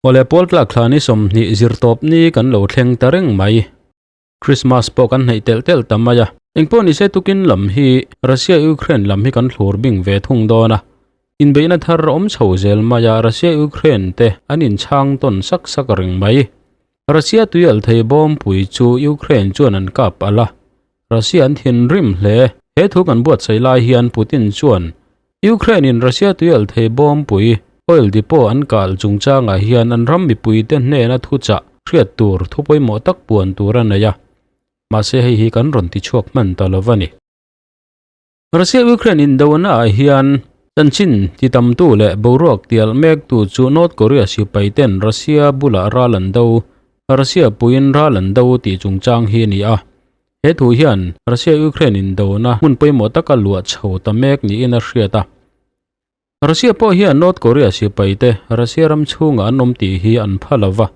Awle pawl tlak thla ni 20 zirtawp ni kan lo thleng ta reng mai. Christmas pawh kan hnaih telh telh ta mai a. Engpawh nise tukin lam hi Russia Ukraine lam hi kan thlur bing ve thung dawn a. Inbeihna thar awm chho zel mai a Russia Ukraine te an inchhang tawn sak sak reng mai. Russia tuialh thei bawmpui chu Ukraine chuan an kap alh a. Russia an thinrim hle. He thu kan buatsaih lai hian Putin chuan Ukraine in Russia tuialh thei bawmpui oil depot an kalh chungchangah hian an ram mipuite hnena thuchah hriat tur thu pawimawh tak puan tur a nei a, mahse hei hi kan rawn tichhuak hman ta lo a ni. Russia-Ukraine indona ah hian chanchin titamtu leh boruak tialh mektu chu North Korea sipaiten Russia bulah ral an do, Russia puiin ral an do tih chungchang hi a ni a. He thu hian Russia-Ukraine indona hmun pawimawh taka luah chho ta mek niin a hriat a. Russia pawh hian North Korea sipaite Russia ram chhungah an awm tih hi an pha lo va.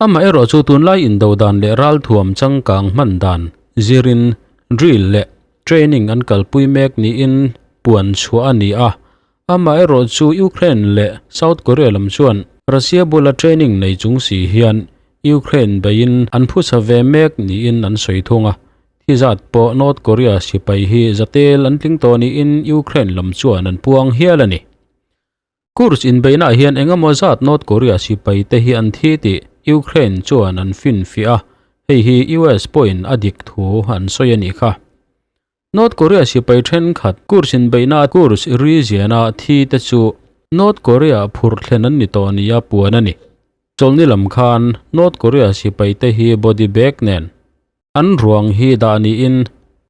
Amaherawh chu tunlai indo dan leh ralthuam changkang hman dan zirin drill leh training an kalpui mek niin puan chhuah a ni a. Amaherawh chu Ukraine leh South Korea lam chuan Russia bula training nei chung si hian Ukraine beiin an phusa ve mek niin an sawi thung a. Thi zat pawh North Korea sipai hi zatel an tling tawh niin Ukraine lam chuan an puang hial a ni. Kursk inbeihnaah hian engemaw zat North Korea sipaite hi an thi tih Ukraine chuan an finfiah a, hei hi US pawhin a dik thu an sawi a nih kha. North Korea sipai thenkhat Kursk inbeihna Kursk region-a thi te chu North Korea phurh thlen an ni tawh nia puan a ni. Chawlhni lam khan North Korea sipaite hi body bag nen an ruang hi dah niin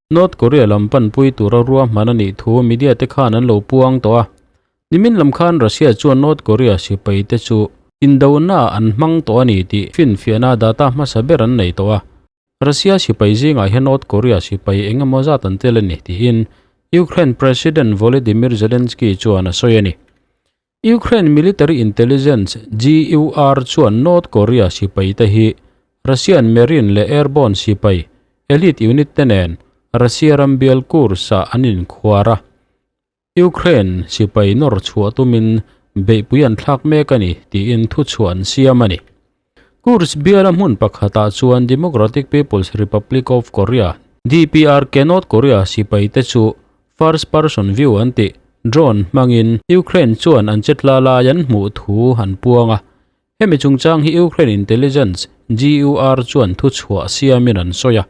North Korea lam panpui tura ruahman a nih thu media te khan an lo puang tawh a. Nimin lam khan Russia chuan North Korea sipaite chu indona an hmang tawh a ni tih finfiahna data hmasa ber an nei tawh a. Russia sipai zingah hian North Korea sipai eng emaw zat an tel a ni tiin Ukraine President Volodymyr Zelensky chuan a sawi a ni. Ukraine Military Intelligence, GUR, chuan North Korea sipaite hi Russian Marine leh Airborne sipai elite unit te nen Russia ram bial Kursk-ah an inkhuar a. Ukraine sipai nawr chhuah tumin beihpui an thlak mek a ni tiin thuchhuah an siam a ni. Kursk biala hmun pakhatah chuan Democratic People's Republic of Korea, DPRK, North Korea sipaite chu first person view an tih drone hmangin Ukraine chuan an chetla lai an hmuh thu an puang a. Hemi chungchang hi Ukraine Intelligence, GUR, chuan thuchhuah siamin an sawi a.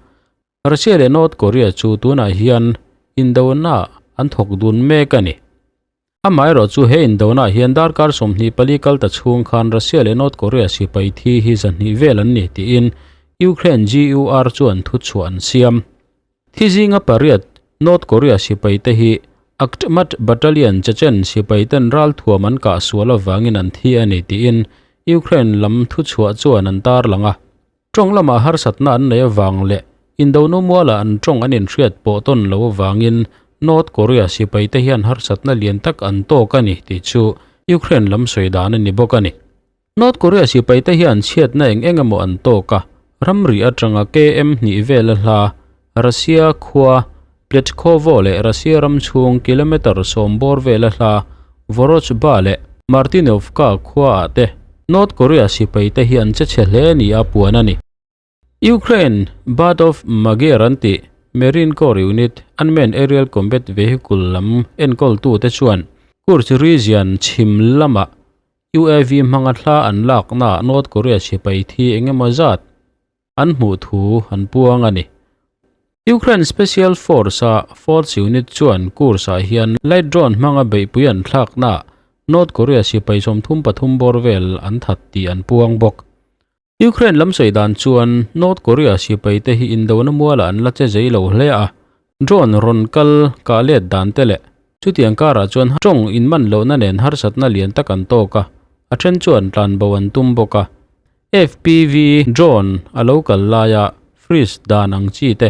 Russia leh North Korea chu tunah hian indona an thawk dun mek a ni. Amaherawh chu he indona hian darkar 24 kal ta chhung khan Russia leh North Korea sipai thi hi 200 vel an ni tiin Ukraine GUR chuan thuchhuah an siam. Thi zinga pariat North Korea sipai te hi Akhmat Battalion Chechen sipai ten ralthuam an kah sual avangin an thi a ni tiin Ukraine lam thuchhuah chuan an tarlang a. Tawng lamah harsatna an nei avang leh Indonu mualah an tawng an inhriat pawh tawn lo avangin North Korea sipaite hian harsatna lian tak an tawk a ni tih chu Ukraine lam sawi dan a ni bawk a ni. North Korea sipaite hian chhiatna eng eng emaw an tawk a, ramri atanga KM hnih vela hla Russia khua Pletkovo leh Russia ram chhung kilometre 10 bawr vela hla Vorozhba leh Martinovka khuaah te North Korea sipaite hi an che chhe hle nia puan a ni. Ukraine Bird of Magyar an tih Marine Corps unit Unmanned Aerial Combat Vehicle lam enkawltute chuan Kursk region chhim lamah UAV hmanga thla an laknaah North Korea sipai thi eng emaw zat an hmuh thu an puang a ni. Ukraine Special Force-a Fourth Unit chuan Kursk-ah hian light drone hmanga beihpui an thlaknaah North Korea sipai 33 bawr vel an that tih an puang bawk. Ukraine lam sawi dan chuan North Korea sipaite hi indona mualah an la che zei lo hle a, drone rawn kal kah let dan te leh chutiang karah chuan tawng inman lohna nen harsatna lian tak an tawk a, a then chuan tlanbo an tum bawk a. FPV drone a lo kal laia freeze dan ang chi te,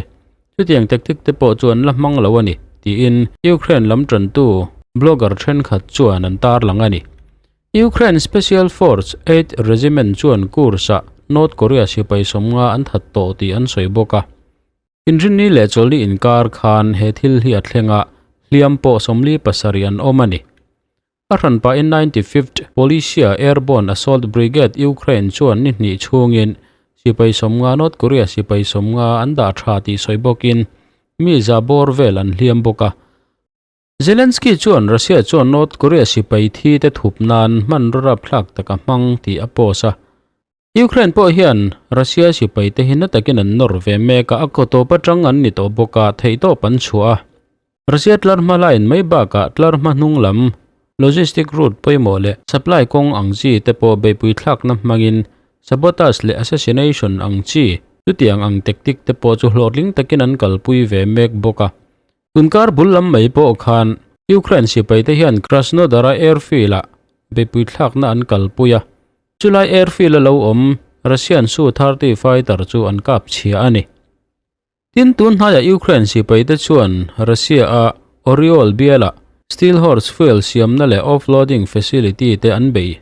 chutiang tactic te pawh chu an la hmang lo a ni, tiin Ukraine lam tantu blogger thenkhat chuan an tarlang a ni. Ukraine Special Force 8th Regiment chuan Kursk-ah North Korea sipai 50 an that tawh tih an sawi bawk a. Inrinni leh chawlhni inkar khan he thil hi a thleng a, hliam pawh 47 an awm a ni. A hranpahin 95th Polisia Airborne Assault Brigade Ukraine chuan ni hnih chhungin sipai 50 North Korea sipai 50 an dah tha tih sawi bawkin mi za bawr vel an hliam bawk a. Zelensky chuan Russia chuan North Korea sipai thi te thup nan hmanraw rapthlak tak a hmang tih a post a. Ukraine pawh hian Russia sipai te hi na takin an nawr ve mek a, a kaw tawp atang an ni tawh bawk a, theihtawp an chhuah a. Russia tlar hma line mai bakah tlar hma hnung lam logistic route pawimawh leh supply kawng ang chi te pawh beihpui thlakna hmangin sabotage leh assassination ang chi chutiang ang tactic te pawh chu hlawhtling takin an kalpui ve mek bawk a. Tunkar bul lam mai pawh khan Ukraine sipai te hian Krasnodar-a airfield-ah beihpui thlakna an kalpui a, chulai airfield-a lo awm Russian Su-30 fighter chu an kap chhia a ni. Tin, tun hnaiah Ukraine sipaite chuan Russia-a Oryol biala Steel Horse fuel siamna leh offloading facility te an bei.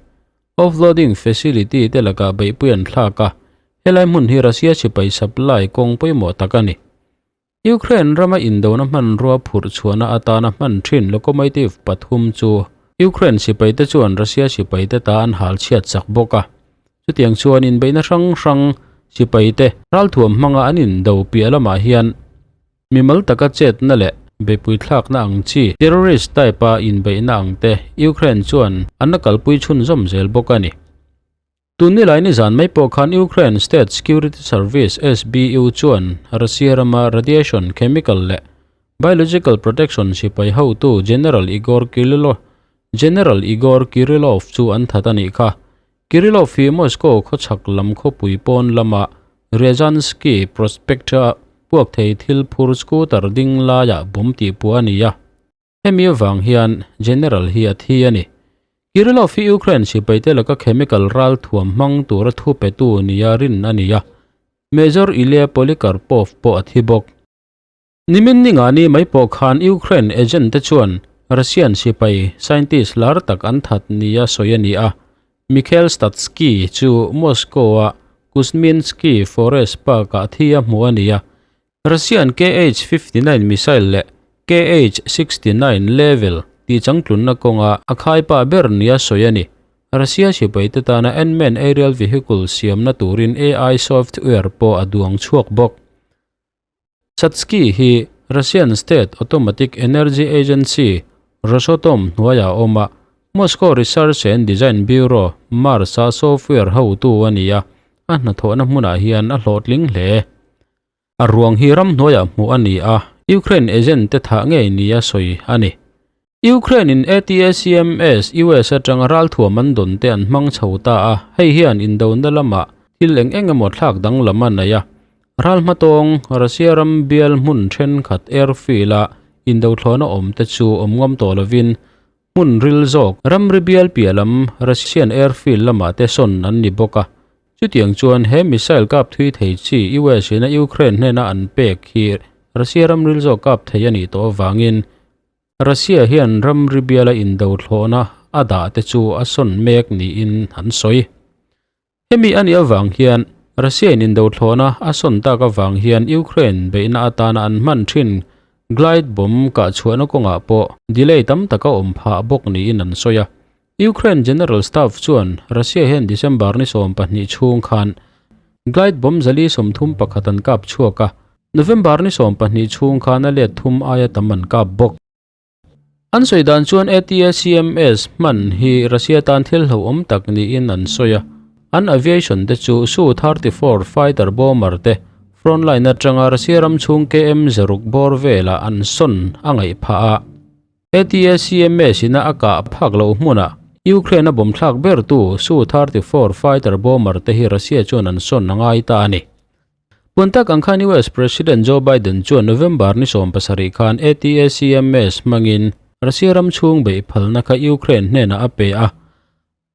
Offloading facility te lakah beihpui an thlak a, helai hmun hi Russia sipai supply kawng pawimawh tak a ni. Ukraine rama indona hmanrua phurh chhuahna atana hman thin locomotive pathum chu Ukraine sipaite chuan Russia sipaite ta an hal chhiat chak bawk a. Chutiang chuan inbeihna hrang hrang sipaite ralthuam hmanga an indo piah lamah hian mimal taka chetna leh beihpui thlakna ang chi terrorist type a inbeihna ang te Ukraine chuan an la kalpui chhunzawm zel bawk a ni. Tun nilai nizan mai pawh khan Ukraine State Security Service, SBU, chuan Russia rama radiation, chemical leh biological protection sipai hotu General Igor Kirillov General Igor Kirillov chu an that a nih kha. Kirillov hi Moscow khawchhak lam khawpui pawn lama Ryazanskiy Prospekt-a puak thei thil phur scooter ding laiah bawm tih puah a ni a. Hemi avang hian General hi a thi a ni. Kirillov hi Ukraine sipaite laka chemical ral thuam hmang tura thu petu nia rin a ni a. Major Ilya Polikarpov pawh a thi bawk. Nimin ninga ni mai pawh khan Ukraine agent te chuan Russian sipai scientist lar tak an that nia sawi a ni a. Mikhail Statsky chu Moscow-a Kuzminsky Forest Park-ah thi a hmu a ni a. Russian KH-59 missile leh KH-69 Level tih changtlunna kawnga a khaipa ber nia sawi a ni. Russia sipaite tana unmanned aerial vehicle siamna turin AI software pawh a duang chhuak bawk. Chatsky hi Russian State Automatic Energy Agency, Rosatom, hnuaiah a awm a, Moscow Research and Design Bureau, MARS-a software hotu a ni a, a hnathawhna hmunah hian a hlawhtling hle. A ruang hi ramhnuaiah hmuh a ni a, Ukraine agent te thah ngei nia sawi a ni. Ukraine in ATACMS US atanga ralthuam an dawn te an hmang chho ta a, hei hian indona lamah thil eng eng emaw thlak danglam a nei a. Ral hmatawng Russia ram bial hmun thenkhat airfield a indothlawna awm te chu awm ngam tawh lovin hmun ril zawk ramri bial piah lam Russian airfield lamah te sawn an ni bawk a. Chutiang chuan he missile kap thui thei chi US in a Ukraine hnena an pek hi Russia ram ril zawk kap thei a nih tawh avangin Russia hian ramri biala indo thlawhna a dah te chu a sawn mek niin an sawi. Hemi a nih avang hian Russia in indo thlawhna a sawn tak avang hian Ukraine beihna atana an hman thin glide bomb kah chhuahna kawngah pawh delay tam tak a awm phah bawk niin an sawi a. Ukraine General Staff chuan Russia hian December ni 12 chhung khan glide bomb 431 an kap chhuak a, November ni 12 chhung khan a let thum aia tam an kap bawk. An sawi dan chuan ATACMS hman hi Russia tan thil hlauhawm tak niin an sawi a. An aviation te chu Su-34 fighter bomber te frontline atanga Russia ram chhung KM zaruk bawr velah an sawn a ngaih phah a. ATACMS ina a kah phak loh hmunah Ukraine a bomb thlak bertu Su-34 fighter bomber te hi Russia chuan an sawn a ngai ta a ni. Pun tak ang khan US President Joe Biden chuan November ni 17 khan ATACMS hmangin Russia ram chhung beih phalna kha Ukraine hnenah a pe a.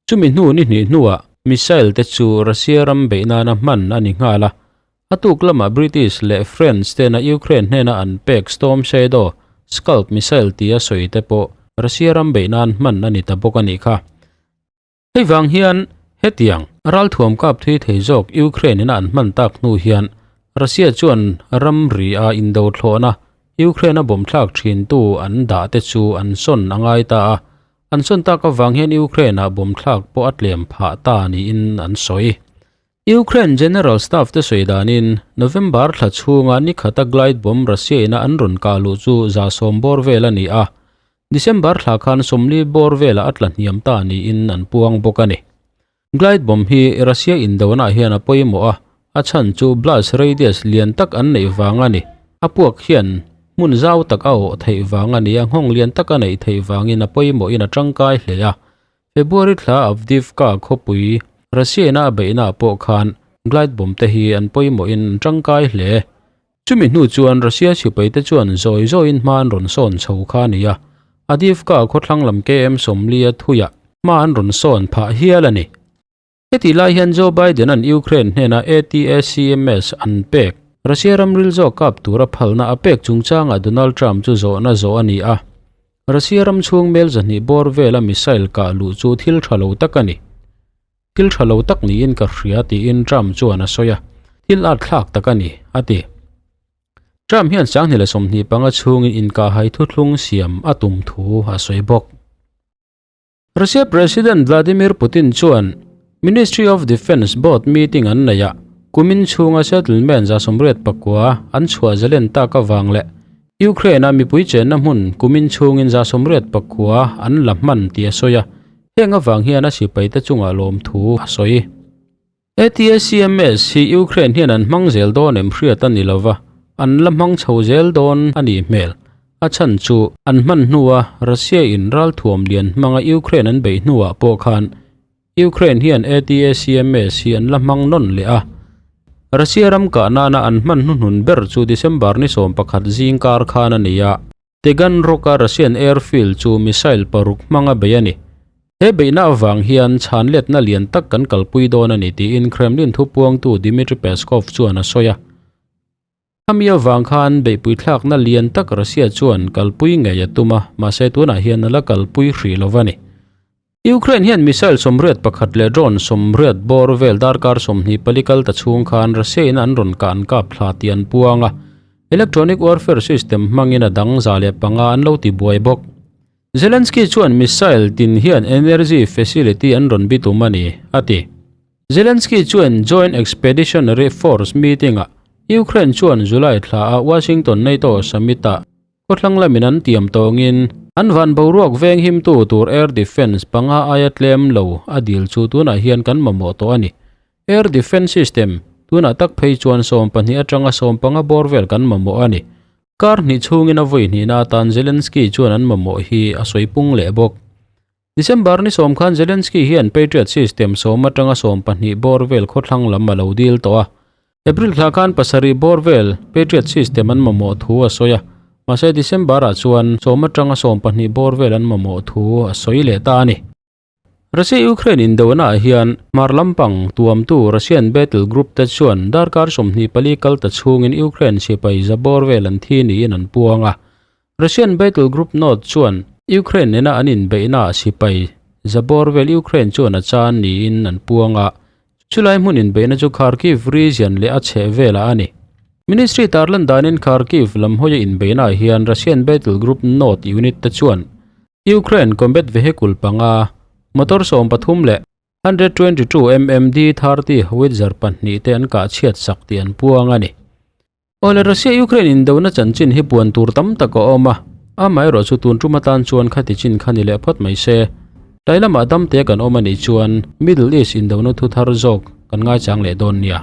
Chumi hnu ni hnih hnuah missile te chu Russia ram beih nana hman a ni nghal a. A tuk lamah British leh French tena Ukraine hnena an pek Storm Shadow Scalp missile tia sawi te pawh Russia ram beih nan hman a ni ta bawk a nih kha. Hei vang hian hetiang ralthuam kap thui thei zawk Ukraine ina an hman tak hnu hian Russia chuan ramri a indo thlawhna Ukraine a bomb thlak thintu an dah te chu an sawn a ngai ta a. An sawn tak avang hian Ukraine-ah bomb thlak pawh a tlem phah ta niin an sawi. Ukraine General Staff te sawi danin, November thla chhunga ni khata glide bomb Russia ina an rawn kah luh chu 110 bawr vel a ni a, December thla khan 40 bawr velah a tla hniam ta niin an puang bawk a ni. Glide bomb hi Russia indona hian a pawimawh a, a chhan chu blast radius lian tak an neih vang a ni. A puak hian hmun zau tak a awh theih vang a ni a, nghawng lian tak a neih theih vangin a pawimawhin a tangkai hle a. February thla Avdiivka khawpui Russia-ina a beihnaah pawh khan glide bomb te hi an pawimawhin an tangkai hle. Chumi hnu chuan Russia sipaite chuan zawi zawiin hma an rawn sawn chho kha a ni a, Avdiivka khawthlang lam KM 40 a thuiah hma an rawn sawn phah hial a ni. Hetih lai hian Joe Biden-a'n Ukraine hnena ATACMS an pek, Russia ramril zawk kap tura phalna a pek chungchangah Donald Trump chu zawhna zawh a ni a. Russia ram chhung mel 200 bawr vela missile kah luh chu thil tha lo tak a ni. Thil tha lo tak niin ka hria tiin Trump chuan a sawi a, thil at thlak tak a ni, a ti. Trump hian 2025 chhungin inkahhai thuthlung siam a tum thu a sawi bawk. Russia President Vladimir Putin chuan Ministry of Defence board meeting an nei a, kumin chhunga settlement 89 an chhuah zalen tak avang leh Ukraine-a mipui chenna hmun kumin chhungin 99 an la hman tih a sawi a, heng avang hian a sipaite chungah lawmthu a sawi. ATACMS hi Ukraine hian an hmang zel dawn em hriat a ni lova, an la hmang chho zel dawn a nih hmel. A chhan chu an hman hnua Russia in ralthuam lian hmanga Ukraine an beih hnuah pawh khan Ukraine hian ATACMS hi an la hmang nawn leh a. Russia ram kah nana an hman hnuhnun ber chu December ni 11 zing kar khan a ni a. Taganrog-a Russian airfield chu missile paruk hmanga bei a ni. He beihna avang hian chhanletna lian tak kan kalpui dawn a ni tiin Kremlin thupuangtu Dmitry Peskov chuan a sawi a. Khami avang khan beihpui thlakna lian tak Russia chuan kalpui ngei a tum a, mahse tunah hian a la kalpui hrih lo va ni. Ukraine hian missile 81 leh drone 80 bawr vel darkar 24 kal ta chhung khan Russia in an rawn kah an kap thla tih an puang a, electronic warfare system hmangin a dang 105 an lo ti buai bawk. Zelensky chuan missile tin hian energy facility an rawn bitum a ni, a ti. Zelensky chuan Joint Expeditionary Force meeting-ah Ukraine chuan July thla a Washington NATO summit-ah Khawthlang lamin an tiam tawngin an van boruak veng himtu tur air defence panga aia tlem lo a dil chu tunah hian kan mamawh tawh a ni. Air defence system tunah tak phei chuan 12 atanga 15 bawr vel kan mamawh a ni. Kar hnih chhungin a vawi hnihna atan Zelensky chuan an mamawh hi a sawi pung leh bawk. December ni sawm khan Zelensky hian Patriot system 10 atanga 12 bawr vel khawthlang lam a lo dil tawh a. April thla khan pasarih bawr vel Patriot system an mamawh thu a sawi a, mahse December ah chuan 10 atanga 12 bawr vel an mamawh thu a sawi leh ta a ni. Russia-Ukraine indona ah hian hmar lampang tuamtu Russian battle group te chuan darkar 24 kal ta chhungin Ukraine sipai za bawr vel an thi niin an puang a. Russian battle group North chuan Ukraine nena an inbeihnaah sipai za bawr vel Ukraine chuan a chan niin an puang a, chulai hmun inbeihna chu Kharkiv region leh a chheh velah a ni. Ministry tarlan danin Kharkiv lam hawia inbeihnaah hian Russian battle group North unit te chuan Ukraine combat vehicle panga, motor 13 leh 122 MMD 30 howitzer pahnih te an kah chhiat sak tih an puang a ni. Awle Russia-Ukraine indona chanchin hi puan tur tam tak a awm a, amaherawh chu tun tum atan chuan khati chin kha ni leh phawt mai se. Tlai lamah damte kan awm a nih chuan Middle East indona thu thar zawk kan ngaichang leh dawn nia.